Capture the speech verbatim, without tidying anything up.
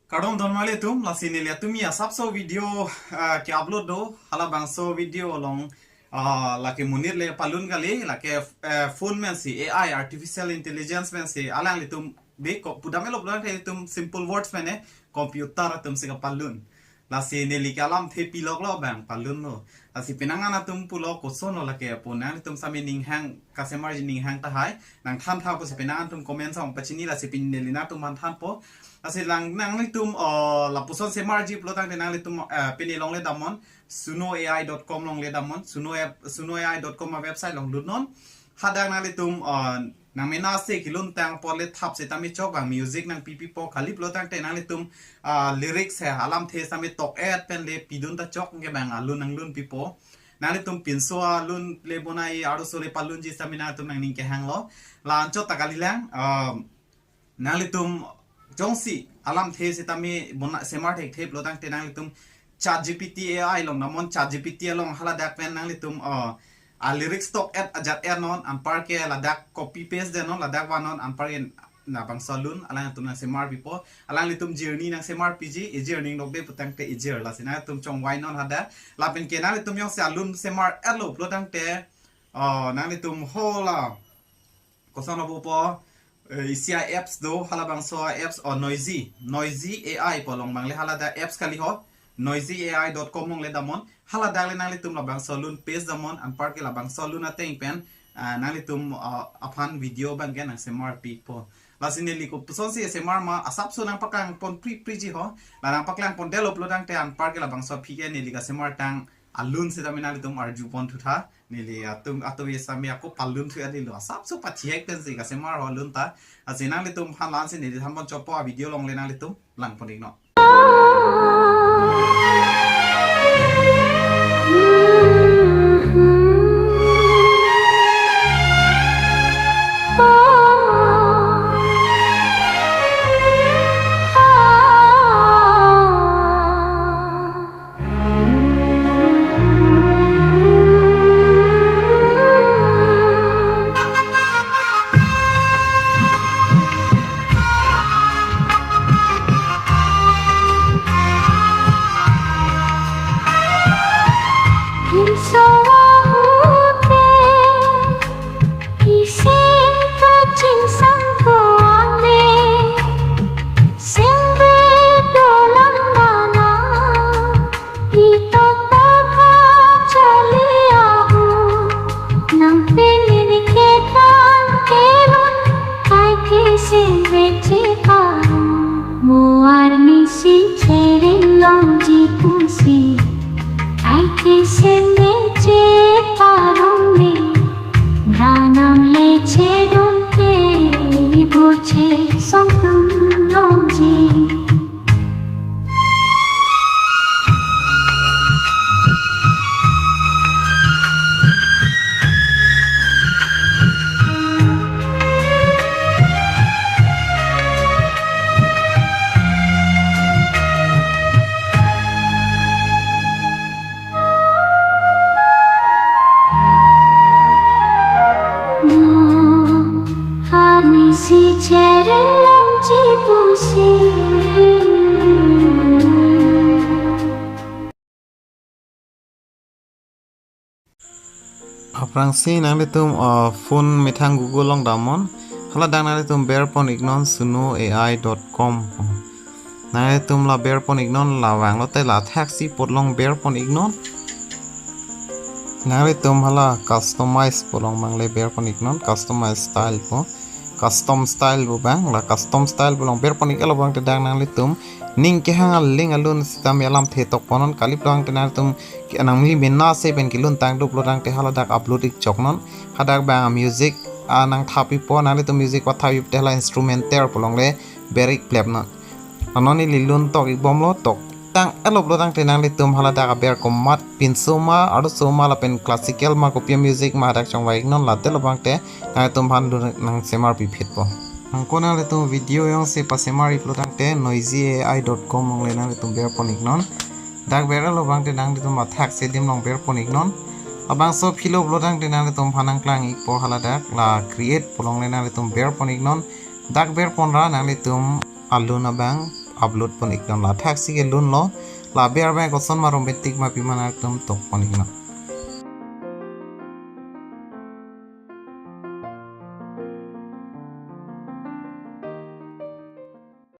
Kardom don mali atum, lasi neli atum ya asapso video, ah, ke-upload do, halabangso video along, ah, lake monit le palun kali, lake, eh, phone pensi, A I, artificial intelligence pensi, alanglitum be ko pudam elop lang ke itum simple words pen e, computer atum si kapalun. Lasi neli ke alamthe piloklo bang palunlo. Lasi penang an atum pulo kosonlo lake pu nanglitum sami ninghang kasemarji ninghang tahai. Nangthantha pusi penang an atum comment song pachini lasi pini neli nangtum aphan thanpo. Lasi lang nanglitum, uh, lapuson semarji pulo tangte nanglitum, uh, pini longle damnon, suno A I dot com longle damnon, suno app, suno A I dot com a website along lutnon. Hadak nanglitum, uh, nangmena se kelun tang apot le thap setame chok bang music nangpipipo, kali pulo tangte nanglitum, ah, lyrics he alamthe setame tok-et pen le pidun ta chok ke bang alun nanglunpipo. Nanglitum pinso alun le bonai arloso le palunji setame nanglitum nangning kehanglo. La anchot ta kalilang, ah, nanglitum jongsi alamthe setame bona semar thekthe pulo tangte nanglitum ChatGPT A I along damnon, ChatGPT along haladak pen nanglitum, uh, a lyrics tok-et ajat-etnon, anparke ladak copy paste detnon, ladak vannon, anparke labangso alun alangtum nangsemarpipo, alanglitum jirni nangsemarpiji, ijir ning dokde pu tangte ijir, lasi nangtum chongvainon hadak, lapen ke nanglitum jongsi alun semar-etlo pulo tangte, uh, nanglitum hala koson abo po, eh, isi a apps do, halabangso a apps, oh, Noisy, Noisy A I pu along bang le haladak apps kali ho, noisy A I dot com along le damnon, haladak le nanglitum labangso alun paste damnon, anparke labangso alun ateng pen, ah, nanglitum, ah, aphan video bang ke nangsemarpipo. Lasi neli kopuson si semar ma asapso nangpaklangpon pri priji ho, la nangpaklangpondetlo pulo tangte anparke labangso aphi ke neli kasemar tang alun setame nanglitum arjupon thutha. Neli atum atum ya setame ako palun thu alilo. Asapso pachihek pensi kasemar ho alun ta. Lasi nanglitum aphan la-an si neli thanpon chotpo, a video along le nanglitum langpon iknon. Aphrangsi nanglitum, uh, phone methang Google along damnon. Haladak nanglitum berpon iknon suno A I dot com. Nanglitum la berpon iknon, la vanglote la thaksi pot along berpon iknon. Nanglitum hala customize pu along bang le berpon iknon, customize style pu. Custom style pu bang, la custom style pu along berpon ik-etlo bang te dak nanglitum ning kehang aling alun setame alamthe tokponnon, kali pulo tangte nanglitum ke nangli mena se pen kelun tang do pulo tangte haladak upload ik choknon. Hadak bang music, ah, nangthappipo, nanglitum music pathappi te hala instrumental pu along le ber ik plepnon. Anon neli lun tok ik bomlo, tok tang-etlo pulo tangte nanglitum haladak aber komat pinso ma, arloso ma lapen classical ma kopi music ma hadak chongvai iknon, la detlo bang te nanglitum aphan lun nangsemarpi phitpo. Anke nanglitum video jongsi pasemar ik pulo tangte noisy A I dot com along le nanglitum berpon iknon. Dak ber-etlo bang te nanglitum athak si adim along berpon iknon. Labangso philo pulo tangte nanglitum aphan nangklang ikpo, haladak la create pu along le nanglitum berpon iknon. Dak berpon ra nanglitum alun abang upload pon iknon. La thaksi ke lunlo. La aber abang koson ma romantic ma pima nangtum tok pon iknon.